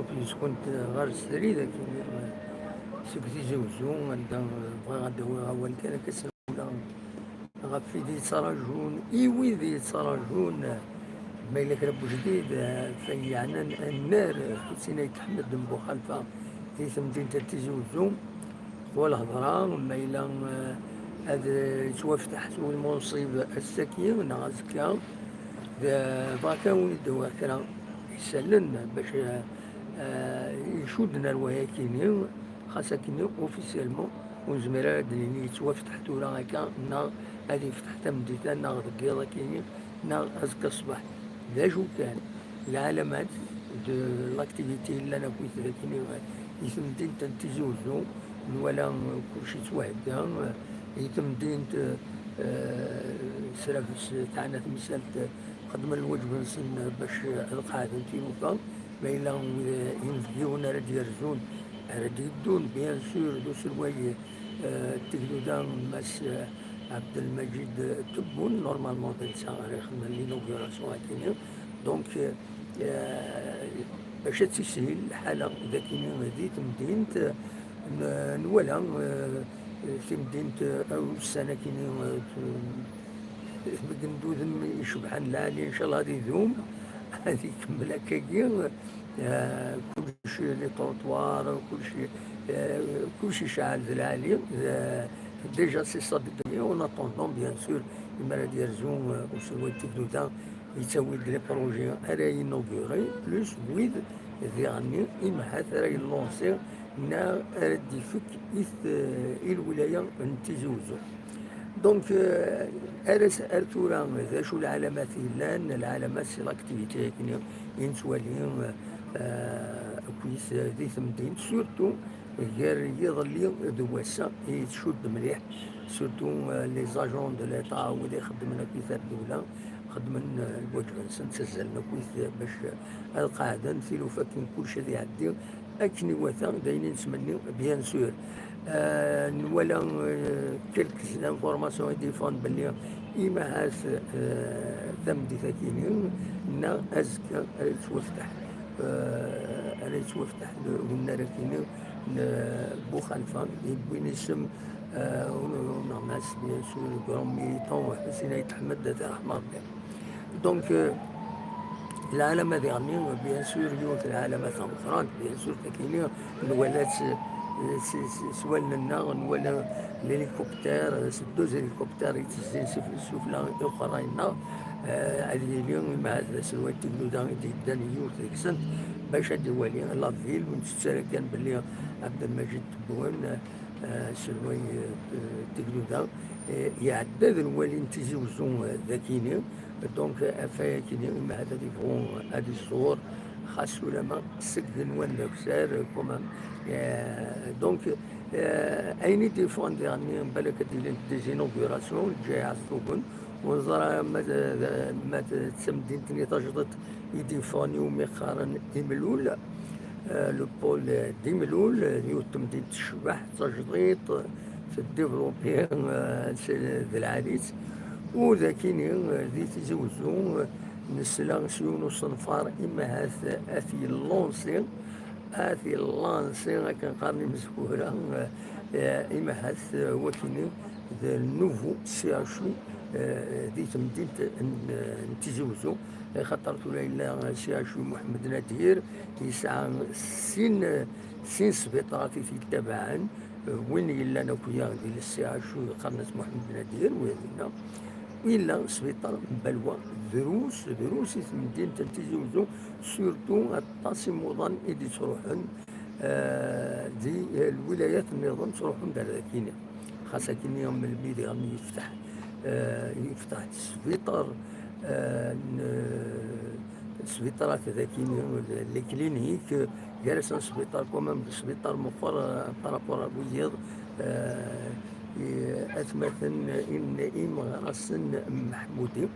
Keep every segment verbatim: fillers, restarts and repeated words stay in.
Yezkunt ɣer srid akken seg Tizi Uzzu, anda bɣiɣ ad d-awiɣ awal kan akka s ɣef wid yettrajun, i wid yettrajun ma yella kra n wejdid, eh, yeɛnan annar Ḥusin Ayt Ḥmed n Buxalfa di temdint n Tizi Uzzu. Wa lhedra ma yella, eh, ad yettwafteḥ s wul munsib ass-agi neɣ azekka. D, bɣa kan win d-awiɣ kra isallen bac, eh, eh, icudden ar wayakini. Xas akkenni, officiellement, ur nezmir ara ad d-nini yettwafteḥ tura akka, neɣ ad yefteḥ tameddit-a, neɣ deg yiḍ akkenni, neɣ azekka ṣṣbeḥ. D acu kan, lɛalamat de l'activité yellan akkit d akkenni di temdint n Tizi Uzzu, nwala kullec yettwahegga, di temdint, eh, srafes teɛna temsalt, xedmen lwaǧeb-nsen bac ad qeɛden tilufa. Ma yella wid inebgiwen ara d-yerzun, ara d-yeddun, bien sûr, d uselway, eh, n Tegduda, Mass, eh, Abdelmajid Tebboune, normalement d netta ara ixedmen l'inauguration akkenni. Donc, eh, bac ad tishil lḥala d akkenni di temdint, n-, nwala, eh, timdint, eh, ussan akkenni, eh, t-, deg n udem icebḥen lɛali, ncallah ad idum, ad ikemmel akkagi. Eh, kullec, les trottoirs, kullec, eh, kullec iceɛɛel d lɛali. Eh, déjà c'est ça de gagné, en attendant, bien sûr, imi ara d-yerzu, eh, uselway n Tegduda, yettawi-d les projets ara inauguré, plus wid diɣenni, imi ahat ara yellansi neɣ ara d-ifek i t-, i lwilaya n Tizi Uzzu. Donc, euh, ar as-, ar tura, d acu lɛalamat yellan? Lɛalamat, c'est l'activité akken i nettwali, euh, akkit di temdint, surtout gar yiḍelli d wass-a i tcudd mliḥ, surtout, euh, les agents de l'État, wid ixeddmen akkit ar ddewla, xeddmen, euh, lwaǧeb-nsen, ttazzalen akkit bac ad qeɛden tilufa akken kullec ad iɛeddi akken iwata, d ayen i nettmenni, bien sûr. Euh, nwala, euh, quelques informations i d-yeffɣen belli imi ahat, euh, tameddit akkenni neɣ azekka ara yettwafteḥ, euh, ara yettwafteḥ l-, unnar akkenni n Buxalfa, yewwin isem, euh, uneɣmas, bien sûr, grand militant Ḥusin Ayt Ḥmed, ad t-yerḥem Rebbi. Donc, euh, lɛalama diɣenni, bien sûr, yiwet lɛalama tameqqrant, bien sûr, takini nwala-tt s, s, s, s wallen-nneɣ, nwala l'hélicoptère, euh, s deux hélicoptères yettezzin s, sufella i uqerray-nneɣ, euh, ad yili, imi ahat d aselway n Tegduda i d-yeddan yiwet deg-sent, bac ad iwali la ville, ur nettett ara kan belli Abdelmajid Tebboune, euh, aselway, euh, n Tegduda, euh, iɛedda d lwali n Tizi Uzzu, euh, d akini. Donc, ɣef wayakini, imi ahat ad yebɣu ad iẓur, xas ulamma seg igenwan d akessar, quand même. Euh, donc, euh, ayen i d-yeffɣen diɣenni, balak ad d-ilint des inaugurations, lǧayeɛ ẓugen, ur neẓri ma d, ma d tamdint-nni tajdiṭ i d-yeffɣen iwumi qqaren Imlul, euh, le pôle d'Imlul, yiwet temdint tecbeḥ, d tajdiṭ, teddivlupi, euh, s, d lɛali-tt. U d akini, euh, di Tizi Uzzu, euh, nesla s yiwen usenfar, imi ahat ad t-yellansi, ad t-yellansi, akken qqaren imezwura, euh, imi ahat, euh, wakini, d nouveau C H U, euh, di temdint n, n Tizi Uzzu, axaṭer tura yella C H U Muḥemmed Nadir, yesɛa sin, sin sbiṭarat i t-yettabaɛen, euh, win yellan akk-ya di le C H U yeqqaren-as Muḥemmed Nadir, win dinna, yella sbiṭar n Balwa, drus, drus i temdint n Tizi Uzzu, surtout aṭas imuḍan i d-yettruḥen, euh, di, euh, lwilayat nniḍen ttruḥun-d ar dakini. Xas akini melmi diɣen yefteḥ, euh, yefteḥ-d sbiṭar, euh, n, sbiṭarat dakini, les cliniques, gar-asen sbiṭar quand même, d sbiṭar meqqer, euh, par rapport ar wiyiḍ, euh, i atmaten n imeɣrasen Meḥmudi,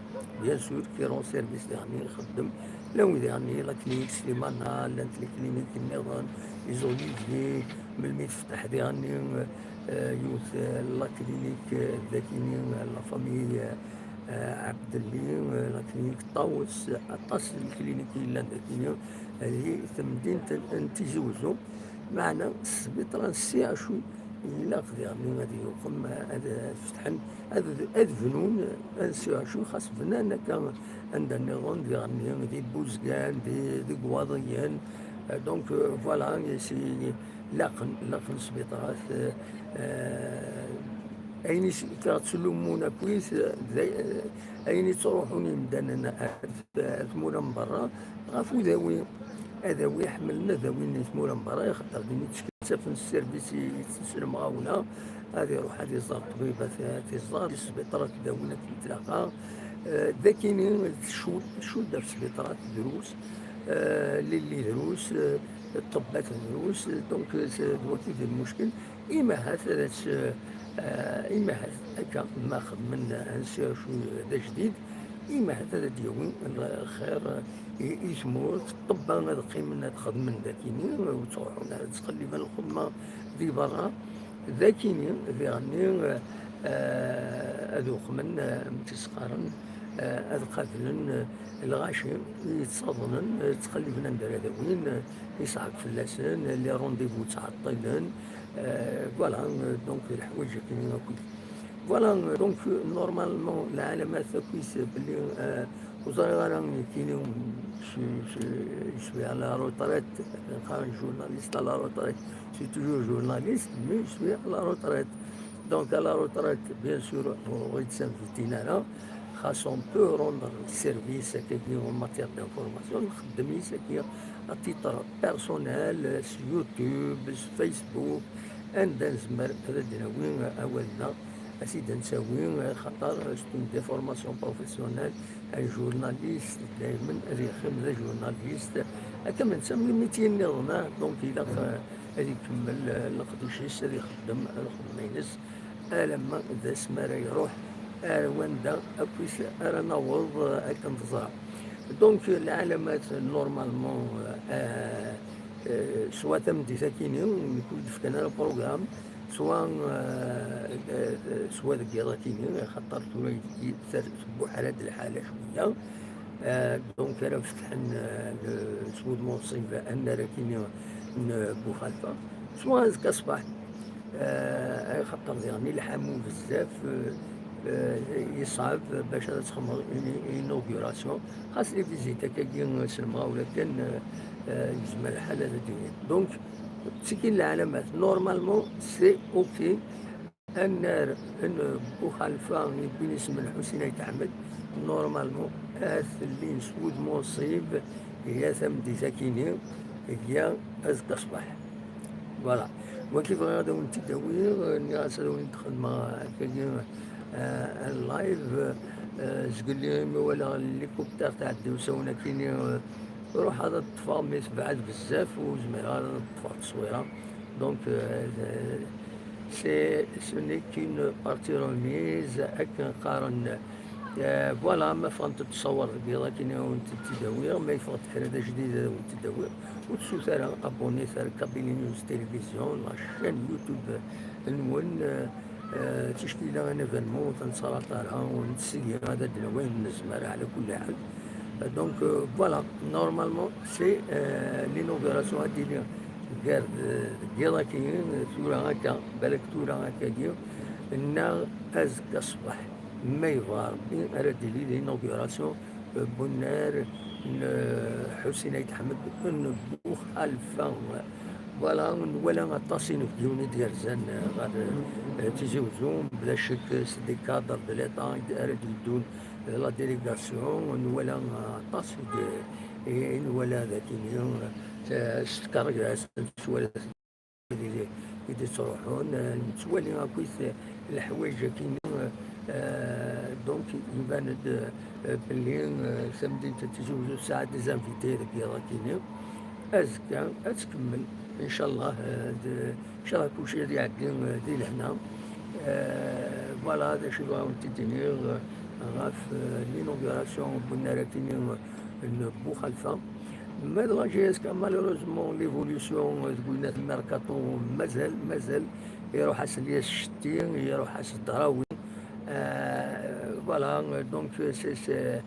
bien sûr, qui rend service diɣenni, ixeddem. Llan wid diɣenni, la clinique Slimana, llant les cliniques nniḍen, les Oliviers, melmi tefteḥ diɣenni, euh, yiwet, euh, la clinique, euh, dakini, euh, la famille, euh, Ɛebdelli, la clinique Ṭawes, aṭas n leklinik i yellan dagi, di temdint n Tizi Uzzu. Meɛna sbiṭar n C H U ilaq diɣenni ad yuqem, ad fetḥen, ad, ad bnun, ad C H U xas bnan akka anda nniḍen diɣenni, di Buzgan, di, deg Waḍiyen. Donc, euh, voilà, si, laqen, laqen sbiṭarat, euh, euh, ayen i s-, i ttlumun akkit, euh, d ay-, euh, ayen i ttruḥun yimdanen ar, ar tmura n berra, ɣef udawi, adawi, ḥemmlen ad awin i tmura n berra, axaṭer din i ttafen sservis i, i s-, s lemɣawla, ad iruḥ ad iẓer ṭṭbib, ad t-, ad t-iẓer, di sbiṭarat d awin akken tlaqa. Euh, d akini tcud, tcud ɣef sbiṭarat drus, euh, lilli drus, euh, ṭṭebbat drus, donc, euh, d wagi d lmuckel. Imahat ad as-, euh, imahat akka ma xedmen ansiɛucu d ajdid, imahat ad d-yawi lxir i, i tmurt, ṭṭebba ad qqimen ad xedmen dakini, ur ttruḥun ara ad ttqelliben lxedma di berra. Dakini, diɣenni, euh, ad uqmen, euh, amek i s-qqaren, euh, ad qablen, euh, lɣaci i yettaḍnen, euh, ttqelliben anda ara d-awin, euh, yesɛaq fell-asen, les rendez-vous ttɛeṭṭilen, euh, voilà, euh, donc, leḥwayeǧ akkin akk. Voilà, euh, donc, euh, normalement, lɛalamat akk-is belli, euh, ur ẓriɣ ara nekkini, je, je, je suis à la retraite, qqaren journaliste à la retraite, je suis toujours journaliste, mais je suis à la retraite. Donc, à la retraite, bien sûr, ur ɣ-id-ssaviten ara, xas on peut rendre service akkagi en matière d'information, nxeddem-is akka à titre personnel, s YouTube, s Facebook, anda nezmer ad d-nawi awal-nneɣ, ad t-id-nttawi, xaṭer c'est une déformation professionnelle. Un journaliste, daymen ad yeqqim d ajournalist. Akka ma netta am limiti nniḍen, ah, donc ilaq, euh, ad ikemmel, euh, leqdic-is, ad ixeddem lxedma-ines, alamma d asmi ara iruḥ ar wanda akk-is ara naweḍ, euh, akken teẓra. Donc, lɛalamat, normalement, euh, euh, euh, soit tameddit akini, nekk ur d-fkan ara programme, soit, euh, euh, soit deg yiḍ akini, axaṭer tura tbuḥal-d lḥala cwiya. Euh, donc, ara fetḥen, euh, le, s wudem uṣib annar akini n Buxalfa. Soit azekka ṣṣbeḥ, euh, axaṭer diɣen ilḥamu bezzaf, euh, euh, yeṣɛeb bac ad txedmeḍ une, une inauguration. Xas les visites akkagi s lemɣawla kan, euh, euh, yezmer lḥal ad d-yini. Donc, ttekkin lɛalamat. Normalement, c'est ok. Annar n Buxalfa yewwin isem n Lḥusin Ayt Ḥmed, normalement, ad t-llin s wudem uṣib, ya tameddit akini, ya azekka ṣṣbeḥ. Voilà. Wagi bɣiɣ ad awen-t-id-awiɣ, nniɣ-as ad awen-d-xedmeɣ akkagi, euh, un live, euh, zgelli mi walaɣ l'hélicoptère tɛeddi usawen akini, euh, ruḥ ad ṭṭfeɣ, mi tebɛed bezzaf, ur zmireɣ ara ad ṭṭfeɣ tteswira. Donc, euh, c'est, ce n'est qu'une partie remise, akken qqaren. Euh, voilà, ma ffɣent ttṣawar deg yiḍ akini ad awen-tent-id-awiɣ, ma yeffeɣ-d kra d ajdid ad awen-t-id-awiɣ. Ur tessut ara, abonnez ar Kabylie News Télévision, la chaîne YouTube-nwen, euh, euh, ticki yella un événement ur t-nettṣaraṭ ara, ur netteg ara, ad d-nawi ayen nezmer ɛla kulli ḥal. Euh, donc, euh, voilà, normalement, c'est, euh, l'inauguration ad d-tili gar, euh, deg yiḍ akini, tura akka, balak tura akkagi, neɣ azekka ṣṣbeḥ, ma yebɣa Rebbi, ara d-tili l'inauguration, euh, n unnar n, euh, Ḥusin Ayt Ḥmed n Buxalfa. Voilà, nwala aṭas inebgiwen i d-yerzan, euh, ɣer, euh, Tizi Uzzu, bla ccek, c'est des cadres de l'État ara d-yeddun, euh, la délégation, nwala aṭas i d-, i, i nwala dagi, euh, s tkeṛṛust, nwala i d-, i d-yettruḥun, euh, nettwali akkit leḥwayeǧ akkin, euh, donc, iban-d, euh, belli, euh, tamdint n Tizi Uzzu tesɛa des invités deg yiḍ akkin. Azekka ad tkemmel, incallah, euh, d-, incallah kulci ad iɛeddi, euh, di lehna. Euh, voilà, d acu i bɣiɣ ad wen-t-id-iniɣ, euh, ɣef, euh, l'inauguration n unnar akkin, euh, n Buxalfa. Ma d la J S K, malheureusement, l'évolution, euh, deg winat merkato, mazal, mazal, iruḥ-as Lyes Cetti, iruḥ-as Draoui. Euh, Voilà, euh, donc euh, c'est c'est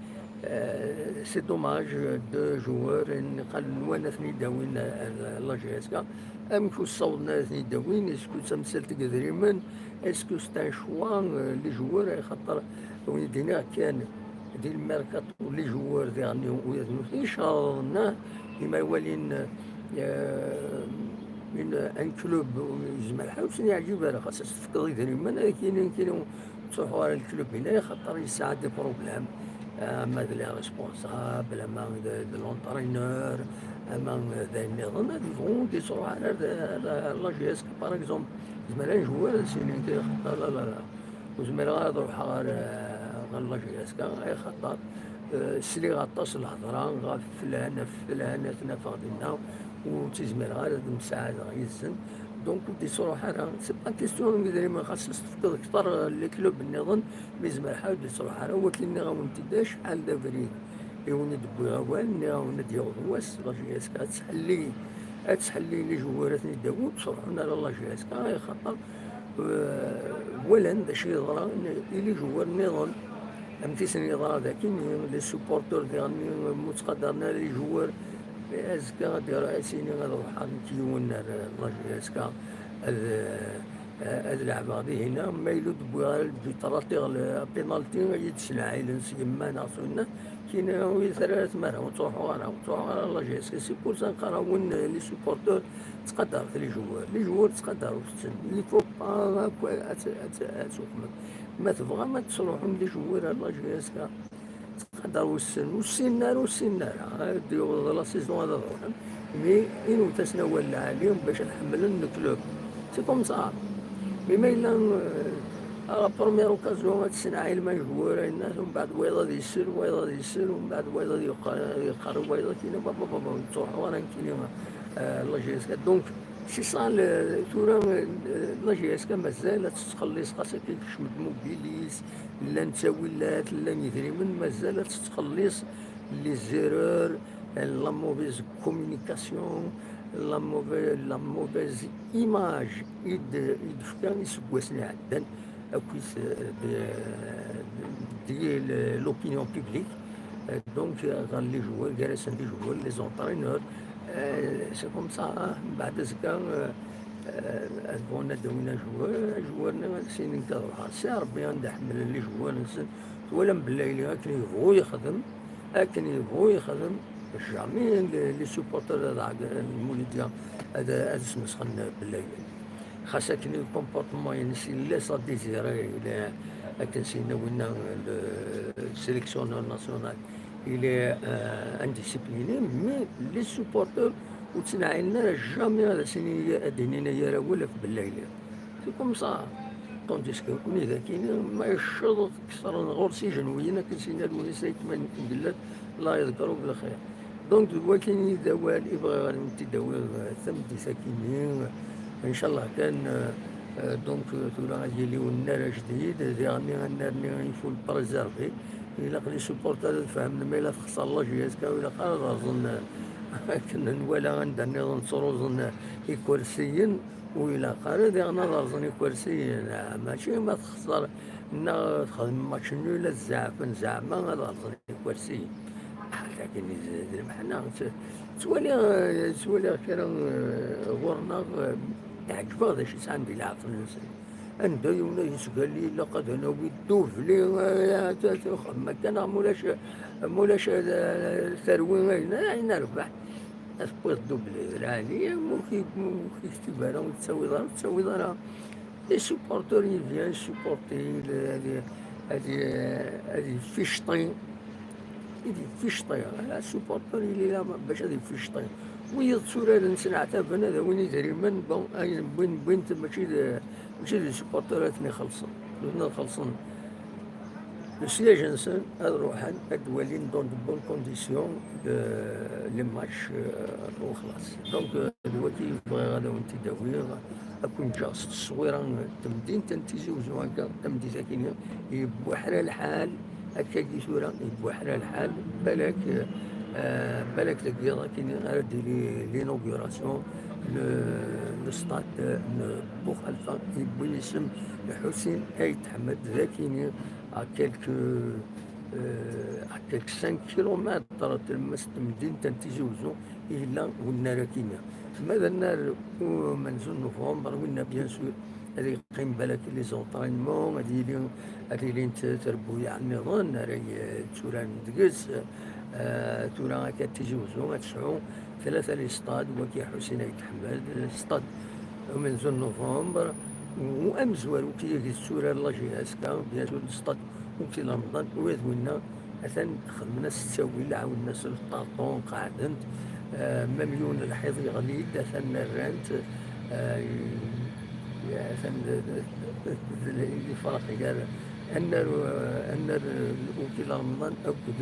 euh, c'est dommage, deux joueurs n qal nwan ad ten-id-awin ar la J S K. Amek ur ssawḍen ara ad ten-id-awin? Est-ce que d tamsalt n yedrimen? Est-ce que c'est un choix, euh, les joueurs? Axaṭer win i d-iniɣ kan di lmerkaṭu, les joueurs diɣen, wiyaḍ nutni cerḍen, ah, imi walin euh, une un club yezmer ḥaw sen-yeɛǧib ara, xas ad s-tefkeḍ idrimen ad k-inin kini ur ttruḥu ara lklub-ina, axaṭer yesɛa des problèmes, ama d les responsables, ama d, d l'entraîneur, ama d ayen nniḍen, ad yebɣu ur d-yettruḥ ara ar, ar, ar la J S K, par exemple. Yezmer un joueur ad s-yinin kini, la, la, la, la. Ur zmireɣ ara ad ruḥeɣ ɣer, ɣer la J S K, axaṭer, euh, sliɣ aṭas lhedra ɣef flan, ɣef flan, ad ten-afeɣ dinna, ur ttizmireɣ ara ad msaɛadeɣ yid-sen. Donc, ur d-yettruḥ ara. C'est pas question n yidrimen, xas ad s-tefkeḍ kter les clubs nniḍen, mi yezmer ḥaw ur d-yettruḥ ara. Wagi nniɣ-awen-t-id acḥal d abrid i wen-id-wwiɣ awal, nniɣ-awen ad d-yaweḍ wass, la J S K ad tḥelli, ad tḥelli les joueurs ad ten-id-tawi, ur ttruḥun ara la J S K, axaṭer euh, walan d acu yeḍran i les joueurs nniḍen. Am tis-nni yeḍra dagi, les supporters diɣen ur ttqadaren ara les joueurs. Azekka ad d-, ad s-yini ad ruḥeɣ nekk yiwen ar la J S K ad, euh, ad leɛbeɣ dihina, ma yella ur d-wwiɣ ara le but, ratiɣ le penalty, ad yi-d-sneɛɛilen s yemma neɣ s winna. Kina ur yi-terri ara tmara, ur ttruḥuɣ ara, ur ttruḥuɣ ara la J S K. C'est pour ça nqar-awen, euh, les supporters, ttqadaret les joueurs. Les joueurs ttqadaret-ten. Il faut pas akk ad, ad, ad, ad tuqmem. Ma tebɣam ad tesruḥem les joueurs ar la J S K, ttqadaret-ten. Ur ssinen ara, ur ssinen ara. Ad d-yaweḍ la saison ad ruḥen. Mais inewt-asen awal lɛali bac ad ḥemmlen le club. C'est comme ça. Mais ma yella, euh, à la première occasion ad tesneɛɛilem un joueur, ayen, mbeɛd wayeḍ ad isel, wayeḍ ad isel, mbeɛd wayeḍ ad yeqqar, ad yeqqar i wayeḍ akken, ba, ba, ba, ba, ur ttruḥu ara nekkini, euh, la J S K. Donc, c'est ça, le, tura, euh, la J S K mazal ad tettxelliṣ, xas akken kecmet Mobilis, llan ttawilat, llan idrimen, mazal ad tettxelliṣ les erreurs, la mauvaise communication, la mauvaise, la mauvaise image i d-, i d-fkan iseggasen iɛeddan akkit, euh, de, de l'opinion publique. Euh, donc, euh, ɣer les joueurs, gar-asen les joueurs, les entraîneurs. Euh, c'est comme ça, hein. Mbeɛd azekka, euh, euh, ad bɣun ad d-awin un joueur, un joueur-nni ad s-inin ad ruḥeɣ. Si Rebbi anda ḥemmlen les joueurs-nsen, twalam belli akken yebɣu yexdem, akken yebɣu yexdem, jamais les, les supporters ad ɛeggren, lmulidya ad, ad smesxen belli. Xas akken le comportement-ines, il laisse à désirer, il est, akken s-yenna winna, le sélectionneur national, il est, euh, indiscipliné, mais les supporters ur ttneɛɛilen ara jamais ad as-inin, ad d-inin ay arawal ɣef belli. C'est comme ça. Tandis que nekkni dagi, ma yecceḍ, kkesren ɣur-s ijenwiyen akken s-yenna Lewnis Ayt Mengellat, la yeḍker belxir. Donc, d wakin i d awal i bɣiɣ ad wen-t-id-awiɣ, euh, tameddit-akini. Ncallah kan, euh, euh, donc, euh, tura ad yili unnar ajdid, diɣen annar-nni il faut le préserver. Ilaq les supporters ad fehmen ma yella texṣer la J S K, ur ilaq ara ad rẓen, euh, akken nwala anda nniḍen ttruẓen, euh, ikersiyen. Ur ilaq ara diɣen ad rẓen ikersiyen, ah, mačči ma texṣer neɣ texdem match nul ad zeɛfen, zeɛma ad rẓen ikersiyen. Ah, lakin d, d lmeḥna, tt-, ttwaliɣ, eh, ttwaliɣ kra, eh, ɣur-neɣ, eh, ɛeǧbeɣ d acu sɛan di leɛqel-nsen. Anda yiwen ad yesgali, ilaq ad nawi ddubli, eh, t-, t-, xemma kan, neɣ mulac, mulac, eh, terwi ayen, ayen rbeḥ. Ad tewwiḍ ddubli d lɛali, amek i, amek i yektib ara, ur tettawiḍ ara, ur tettawiḍ ara. Les supporters, il vient supporter, le, ad, ad, ad yefficṭi. I d-yefficṭi. Supporter, il est là bac ad yefficṭi. Wiyaḍ tturaren, ttneɛtaben, ad awin idrimen, bon, ayen wwin, wwin-t, mačči d, mačči d supporter ad ten-ixellṣen. Nutni ad xellṣen le siège-nsen, ad ruḥen, ad walin dans de bonnes conditions le, les matchs, euh, u xlaṣ. Donc, euh, d wagi i bɣiɣ ad awen-t-id-awiɣ, ad ken-ǧǧeɣ s tteswira n temdint n Tizi Uzzu, akka, tameddit-akini, yebbuḥra lḥal, akkagi tura, yebbuḥra lḥal, balak, euh, balak deg yiḍ-akini ara d-tili l'inauguration, le, le stade n Buxalfa, yewwin isem Ḥusin Ayt Ḥmed, d akini, à quelques, euh, à quelques cinq kilomètres n tlemmast n temdint n Tizi Uzzu i yella wennar-agi-nni. Ma d annar umenzu n novembre, winna, bien sûr, ad yeqqim balak les entraînements, ad yili, ad ilint trebbuyaɛ nniḍen ara y-, tturaren deg-s. Euh, tura akka Tizi Uzzu ad tesɛu tlata les stades, wagi Ḥusin Ayt Ḥmed, stade umenzu n novembre, u amezwaru ki yetturar la J S K, bien sûr, stade Ukti Remḍan, u ad winna atan xedmen-as ttawil, ɛawden-as le carton, qeɛden-t, euh, même yiwen lḥiḍ yeɣli-d, atan rran-t, euh, atan d, d, d, d, d lferq gar annar, annar n Ukti Remḍan akked,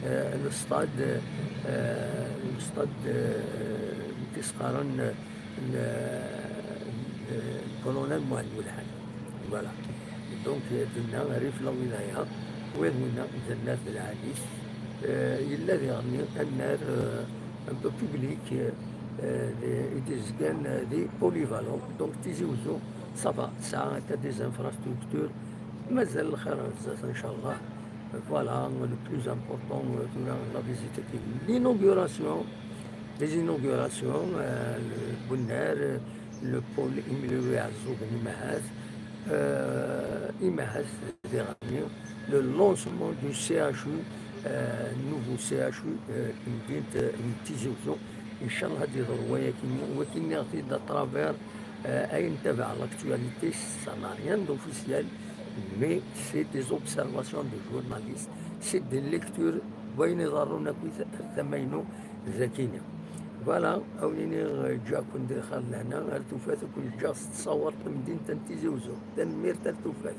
euh, le stade, euh, le stade, euh, n tisqaren n, n, n Colonel Mohamed Welhan. Voilà. Donc, euh, dinna, rrif la wilaya, wid winna, dinna d lɛali, euh, yella diɣen annar, euh, un peu public, euh, euh, i d-izgan, euh, di polyvalent. Donc, Tizi Uzzu, ça va, tesɛa akka des infrastructures, mazal lxir ar zdat, inchallah. Voilà, le plus important, euh, tura, la visite, l'inauguration, les inaugurations, euh, le Bunner, le pôle Imliwi Azou Ben Imahaz, euh, Imahaz Derani, le lancement du C H U, euh, nouveau C H U, euh, n temdint, euh, n Tizi Uzzu. Inchallah ad yeḍru wayagi-nni, wagi-nni à travers, euh, ayen tabaɛ l'actualité, ça n'a rien d'officiel, mais c'est des observations de journalistes, c'est des lectures, wayen iḍerrun akk tamaynu dagi-nni. Voilà, awen-iniɣ, euh, ǧǧiɣ-ken di lxir lehna, ar tufat, ad ken-ǧǧeɣ s tṣawert tamdint n Tizi Uzzu. Tanemmirt, ar tufat.